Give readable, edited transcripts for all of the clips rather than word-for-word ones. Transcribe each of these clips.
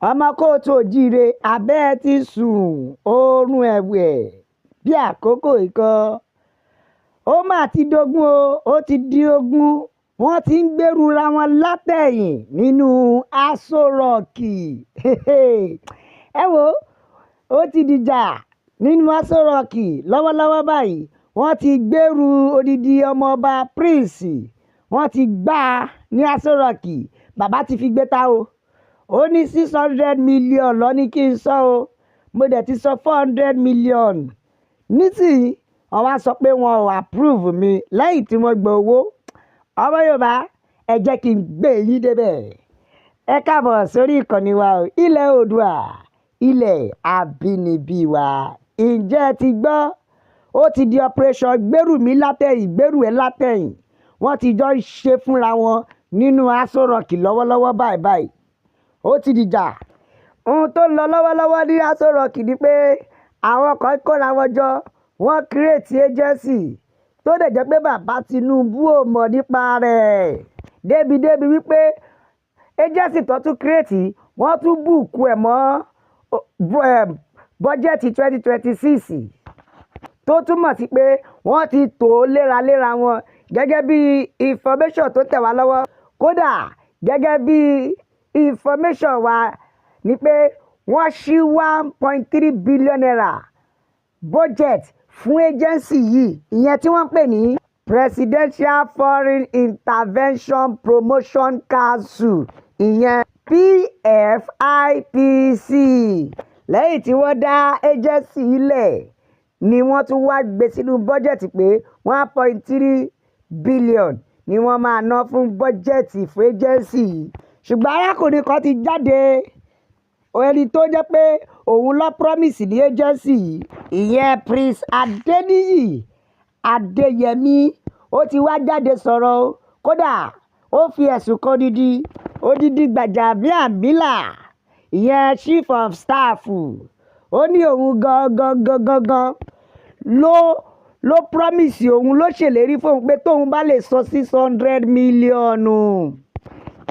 Ọmọ káàárọ̀ oòjíire, abẹ́ ẹ ti sùn oorun ẹ̀wẹ̀ bí àkókò ikọ̀. Ó mà ti dogun o, ó ti di ogun. Wọ́n ti ń gbèrúra wọn látẹ̀yìn nínú Aso Rock. Ẹ wo, ó ti dìjà nínú Aso Rock lọ́wọ́lọ́wọ́ báyìí. Wọ́n ti gbèrú odidi ọmọọba Prince, wọ́n ti gbá a ní Aso Rock. Bàbá ti fi gbé ta o. Ó ní 600 million lọ ní kí n sọ o. Mo dẹ̀ ti sọ 400 million. Nísìnyí, wọ́n wá sọ pé wọn ò approve mi lẹ́yìn tí wọ́n gba owó. Ọmọ Yorùbá, ẹ jẹ́ kí n gbé yín débẹ̀. Ẹ káàbọ̀ sórí ìkànnì wa o, Ilẹ̀ Oòduà, ilẹ̀ àbínibí wa. Ǹjẹ́ ẹ ti gbọ́? Ó ti di operation gbèrú mi látẹ̀yìn, gbèrú ẹ látẹ̀yìn. Wọ́n ti jọ ń ṣe fúnra wọn nínú Aso Rock lọ́wọ́lọ́wọ́ báyìí báyìí. Ó ti dìjà. Ohun tó ń lọ lọ́wọ́lọ́wọ́ ní Aso Rock ni pé àwọn kan kóra wọn jọ, wọ́n create agency tó dẹ̀ jẹ́ pé bàbá Tinubu ò mọ̀ nípa rẹ̀. Débi débi wípé agency tó tún create, wọ́n tún book ẹ̀ mọ́ budget 2026, tó túmọ̀ sí pé wọ́n ti tò ó léraléra wọn gẹ́gẹ́ bí information tó tẹ̀ wá lọ́wọ́. Kódà, gẹ́gẹ́ bí information wa ni pé wọ́n ṣí ₦1.3 billion budget fún agency yìí, ìyẹn tí wọ́n ń pè ní Presidential Foreign Intervention Promotion Council, ìyẹn PFIPC. Lẹ́yìn tí wọ́n dá agency lẹ̀ ni wọ́n tún wá gbé sínú budget pé 1.3 billion ni wọ́n máa ná fún budget fún agency yìí. Ṣùgbọ́n arákùnrin kan ti jáde, ẹni tó jẹ́ pé òun lọ promise ní agency yìí, ìyẹn Prince Adeniyi Adeyemi. Ó ti wá jáde sọ̀rọ̀ o. Kódà, ó fi ẹ̀sùn kan odidi odidi Gbajabiamila, ìyẹn chief of staff. Ó ní òun gangan gangan gangan ló promise òun, ló ṣèlérí fóun pé tóun bá lè sọ 600 million,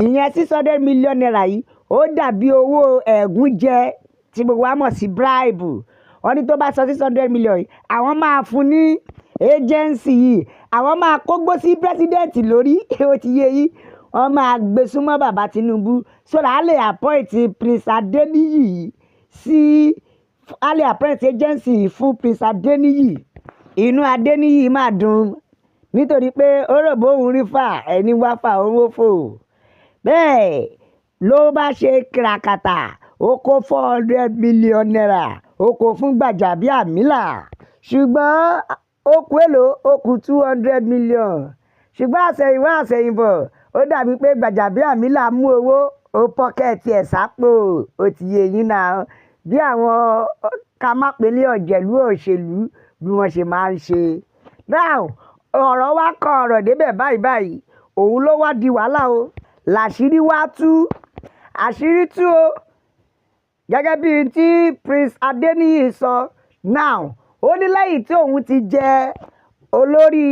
ìyẹn ₦600 million yìí, ó dàbí owó ẹ̀gúnjẹ tí gbogbo wa mọ̀ sí bribe. Wọ́n ní tó bá sọ 600 million yìí, àwọn máa fún ní agency yìí, àwọn máa kógbó sí president lórí. Ó ti yé yín, wọ́n máa gbé súnmọ́ bàbá Tinubu so that a lè appoint Prince Adeniyi sí, a lè appoint agency fún Prince Adeniyi. Inú Adeniyi máa dùn nítorí pé ó rò bóun rí fà, ẹni wá fà òun ó fò. Bẹ́ẹ̀ ló bá ṣe kìràkàtà, ó kó ₦400 million, ó kó fún Gbajabiamila. Ṣùgbọ́n ó kù èlò, ó kù 200 million. Ṣùgbọ́n àsẹ̀yìnwá àsẹ̀yìnbọ̀, ó dàbí pé Gbajabiamila mú owó, ó pocket ẹ̀ sápò. Ó ti yé yín náà bí àwọn ká má pèlé ọ̀jẹ̀lú òṣèlú bí wọ́n ṣe máa ń ṣe. Now, ọ̀rọ̀ wá kọ ọ̀rọ̀ débẹ̀ báyìí báyìí, òun ló wá di wàhálà o. Làṣírí wá tú, àṣírí tú o. Gẹ́gẹ́ bí tí Prince Adeniyi sọ now, ó ní lẹ́yìn tí òun ti jẹ olórí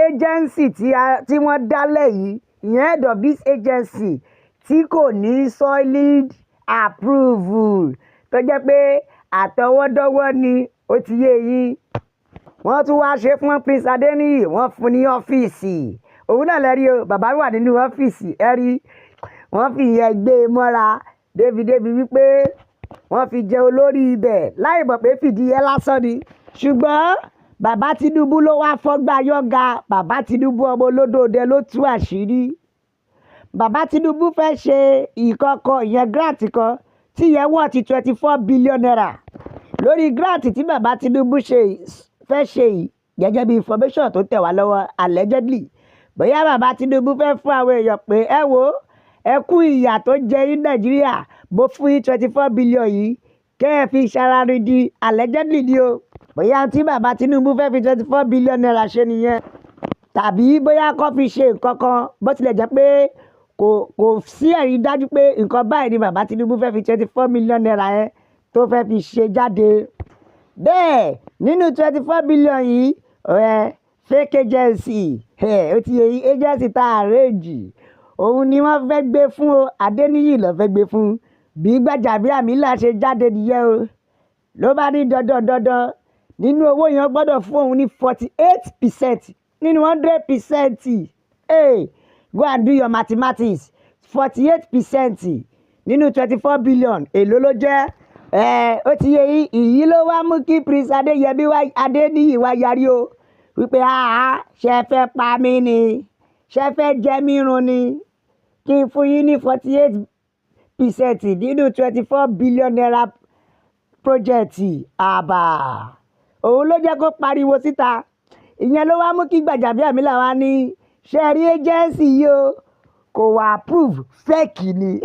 agency tí wọ́n dálẹ̀ yìí, ìyẹn head of this agency tí kò ní solid approval, tó jẹ́ pé àtọwọ́dọ́wọ́ ni. Ó ti yé yín. Wọ́n tún wá ṣe fún Prince Adeniyi, wọ́n fún ní ọ́fíìsì. Òun náà lẹ́rí o, bàbá wà nínú ọ́fíìsì. Ẹ rí, wọ́n fi ìyẹn gbé e mọ́ra débi débi wípé wọ́n fi jẹ olórí ibẹ̀ láì mọ̀ pé fìdíhẹ lásán ni. Ṣùgbọ́n bàbá Tinubu ló wá fọ́gbà yọ̀gà. Bàbá Tinubu, ọmọ olódòdè, ló tú àṣírí. Bàbá Tinubu fẹ́ ṣe ìkọ̀kọ̀, ìyẹn grant kan tí ìyẹn wọ̀ ti ₦24 billion. Lórí grant tí bàbá Tinubu ṣe fẹ́ ṣe yìí, gẹ́gẹ́ bí information tó tẹ̀ wá lọ́wọ́, allegedly, bóyá bàbá Tinubu fẹ́ fún àwọn èèyàn pé ẹ wo, ẹ kú ìyà tó jẹ yín Nàìjíríà, mo fún yín 24 billion yìí kẹ́ ẹ fi ṣararidi. Allegedly ni o. Bóyá tí bàbá Tinubu fẹ́ fi ₦24 billion ṣe nìyẹn, tàbí bóyá kó fi ṣe nǹkan kan, bó tilẹ̀ jẹ́ pé kò sí ẹ̀rí dájú pé nǹkan báyìí ni bàbá Tinubu fẹ́ fi ₦24 million yẹn tó fẹ́ fi ṣe jáde. Bẹ́ẹ̀ nínú 24 billion yìí ẹ, fake agency ẹ, ó ti yẹ yín, agency tá a arrange, òun ni wọ́n fẹ́ gbé fún o. Adéníyì ló fẹ́ gbé fún. Bí Gbàjàbíàmílà ṣe jáde nìyẹn o, ló bá ní dandan dandan nínú owó yẹn, gbọ́dọ̀ fún òun ní 48% nínú 100%. Hey, go and do your mathematics. 48% nínú 24 billion, èló ló jẹ́? Ẹ ó ti yé yín. Ìyí ló wá mú kí Prince Adéyẹmí wá, Adéníyì wá yarí o, wípé àá ṣe fẹ́ pa mí ni, ṣe fẹ́ jẹ mí run ni, kí n fún yín ní 48% nínú ₦24 billion project? Àbà òun ló jẹ́ kó pariwo síta. Ìyẹn ló wá mú kí Gbàjàbíàmílà wá ní, ṣe rí agency yìí o, kò wá approve, fake ni.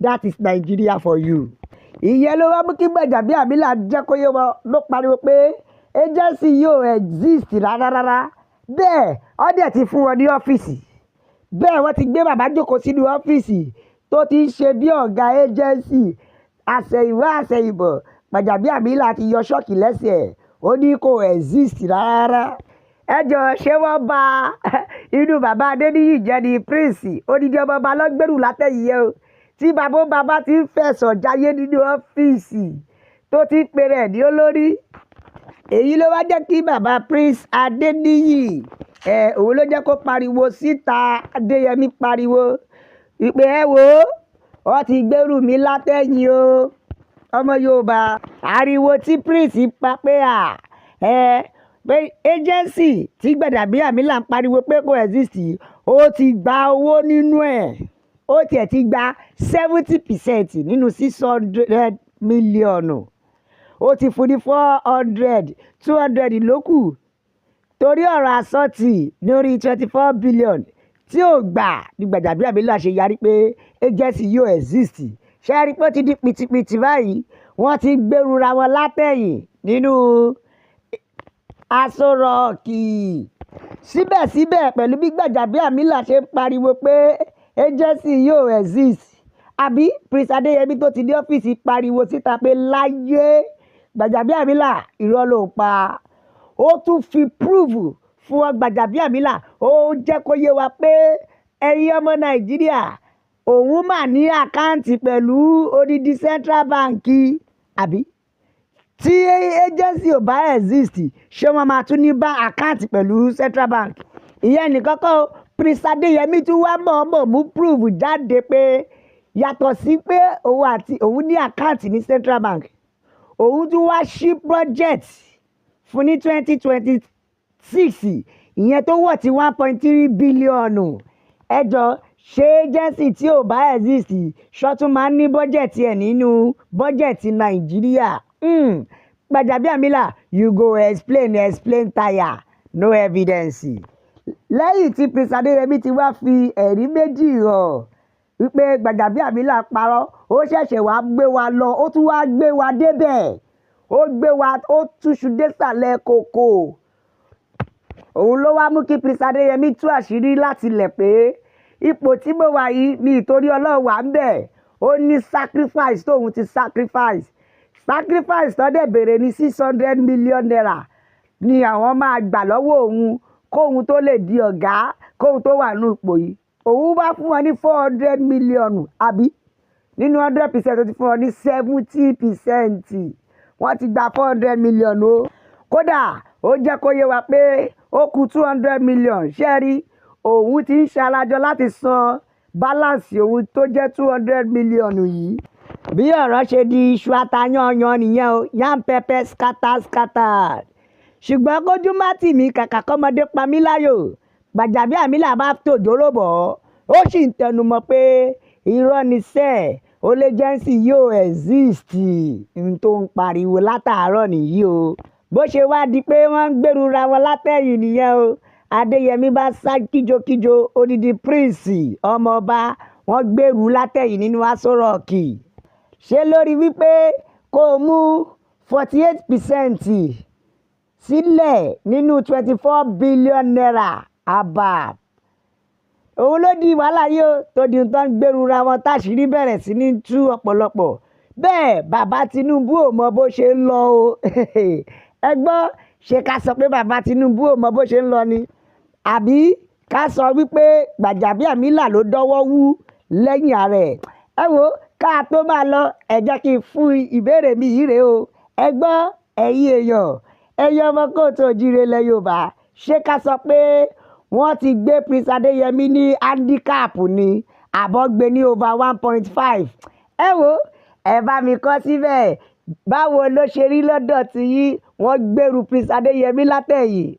That is Nigeria for you. Ìyẹn ló wá mú kí Gbàjàbíàmílà jẹ́ kó yé wọn, ló pariwo pé agency yìí ò exist rárá rárá. Bẹ́ẹ̀ ọ́ dẹ̀ ti fún wọn ní ọ́fíìsì, bẹ́ẹ̀ wọ́n ti gbé bàbá jókòó sínú ọ́fíìsì tó ti ń ṣe bí ọ̀gá agency. Àṣẹ̀yìnwá àṣẹ̀yìnbọ̀, Gbàjàbíàmílà ti yọ ṣọ́ọ̀kì lẹ́sẹ̀ ẹ̀, ó ní kò exist rárá. Ẹ jọ, ṣé wọ́n bà inú bàbá Adéníyì jẹ́ ní? Prince, odidi ọmọ ọba lọ́gbẹ̀rù látẹ̀yìn yẹn o, tí bàbá bàbá ti ń fẹ̀sọ̀ jáyé nínú ọ́fíìsì tó ti ń pèrè ní olórí. Èyí ló wá jẹ́ kí bàbá Prince Adéníyì ẹ̀, òun ló jẹ́ kó pariwo síta. Adéyẹmí pariwo ìpè, ẹ wò ó, wọ́n ti gbèrú mi látẹ̀yìn o. Ọmọ Yorùbá, ariwo tí Prince pa pé à ẹ pé agency tí Gbàjàbíàmílà ń pariwo pé kò exist, ó ti gba owó nínú ẹ̀, ó tiẹ̀ ti gba 70% nínú 600 million. Ó ti fún ní 400, 200 ló kù, torí ọ̀rọ̀ àsọtì lórí 24 billion tí ò gbà ní Gbàjàbíàmílà ṣe yarí pé agency yóò exist. Ṣe é rí pé ó ti di pìtìpìtì báyìí? Wọ́n ti gbèrúra wọn látẹ̀yìn nínú Aso Rock. Síbẹ̀síbẹ̀, pẹ̀lú bí Gbàjàbíàmílà ṣe ń pariwo pé agency yóò exist, àbí Prince Adéyẹmí tó ti dé ọ́fíìsì pariwo síta pé láyé, Gbàjàbíàmílà, irọ́ ló ń pa, ó tún fi proof fún wọn. Gbàjàbíàmílà ó jẹ́ kó yé wa pé ẹ̀yin ọmọ Nàìjíríà, òun mà ní account pẹ̀lú odidi central bank. Àbí tí agency ò bá exist, ṣé wọ́n máa tún ní bá account pẹ̀lú central bank? Ìyẹn nìkan kọ́ o, Prince Adéyẹmí tún wá mọ̀ọ́mọ̀ mú proof jáde pé yàtọ̀ sí pé òun àti òun ní account ní central bank, òun tún wá ṣí project fún ní 2026, ìyẹn tó wọ̀ tí 1.3 billion. Ẹ jọ, ṣé agency tí ò bá exist, ṣọ́tún máa ń ní bọ́jẹ̀tì ẹ̀ nínú bọ́jẹ̀tì Nàìjíríà? Gbàjàbíàmílà, you go explain, explain tire, no evidence. Lẹ́yìn tí Prince Adéyẹmí ti wá fi ẹ̀rí méjì hàn wípé Gbàjàbíàmílà parọ́, ó ṣẹ̀ṣẹ̀ wá gbé wa lọ, ó tún wá gbé wa débẹ̀, ó gbé wa, ó túṣu désàlẹ̀ kòkò. Òun ló wá mú kí Prince Adéyẹmí tú àṣírí láti lẹ̀ pé ipò tí mo wà yìí mi ìtorí Ọlọ́run wà ń bẹ̀, ó ní sacrifice tóun ti sacrifice. Sacrifice tó dẹ̀ béèrè ní ₦600 million ni àwọn máa gbà lọ́wọ́ òun kóun tó lè di ọ̀gá, kóun tó wà ní ipò yìí. Òun bá fún wọn ní 400 million, àbí nínú 100%, ó ti fún wọn ní 70%. Wọ́n ti gba 400 million o. Kódà ó jẹ́ kó yé wa pé ó kù 200 million. Ṣé ẹ rí, òun ti ń ṣarajọ láti san balance òun tó jẹ́ 200 million yìí. Bí ọ̀rọ̀ ṣe di iṣu atayanyan nìyẹn o, yam pepper scatter scatter. Ṣùgbọ́n kójú má tì mí, kàkà kọ́mọdé pa mí láyò, Gbàjàbíàmílà bá tòjóró bọ̀ ọ́, ó sì ń tẹnumọ́ pé irọ́ ni sẹ́ẹ̀, ó lé agency yóò exist. N tó ń pariwo látàárọ̀ nìyí o. Bó ṣe wá di pé wọ́n ń gbèrúra wọn látẹ̀yìn nìyẹn o. Adéyẹmí bá sá kíjokíjo, odidi prince ọmọọba, wọ́n gbèrú látẹ̀yìn nínú Aso Rock. Ṣé lórí wípé kó o mú 48% sílẹ̀ nínú ₦24 billion? Àbá òun ló di wàhálà yìí o, tó di tó ń gbèrúra wọn, táṣìírí bẹ̀rẹ̀ sí ní tú ọ̀pọ̀lọpọ̀. Bẹ́ẹ̀ bàbá Tinubu ò mọ bó ṣe ń lọ o. Ẹ gbọ́, ṣé ká sọ pé bàbá Tinubu ò mọ bó ṣe ń lọ ni, àbí ká sọ wípé Gbàjàbíàmílà ló dọ́wọ́ wú lẹ́yìn ààrẹ? Ẹ wo. Ká tó máa lọ, ẹ jẹ́ kí n fún ìbéèrè mi yìí rèé o. Ẹ gbọ́, ẹ̀yin èèyàn, ẹ̀yin ọmọ káàárọ̀ oòjíire ilẹ̀ Yorùbá, ṣé ká sọ pé wọ́n ti gbé Prince Adéyẹmí ní handicap ni, àbọ̀ gbé ní over 1.5? Ẹ wo, ẹ bá mi kọ síbẹ̀. Báwo ló ṣe rí lọ́dọ̀ tí yín? Wọ́n gbèrú Prince Adéyẹmí látẹ̀yìn.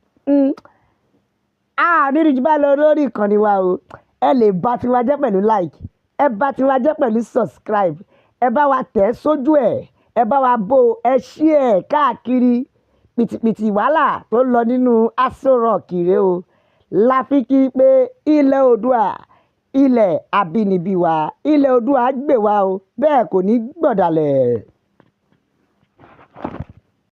A ní jù bá lọ lórí ìkànnì wa o. Ẹ lè bá tiwa jẹ́ pẹ̀lú like, ẹ bá tiwa jẹ́ pẹ̀lú subscribe, ẹ bá wa tẹ̀ sójú ẹ̀, ẹ bá wa bó ẹ ṣí ẹ̀ káàkiri. Pìtìpìtì wàhálà tó ń lọ nínú Aso Rock rèé o. La fi kí pé ilẹ̀ Oòduà, ilẹ̀ abínibí wa, ilẹ̀ Oòduà gbè wá o, bẹ́ẹ̀ kò ní gbọ̀dàlẹ̀.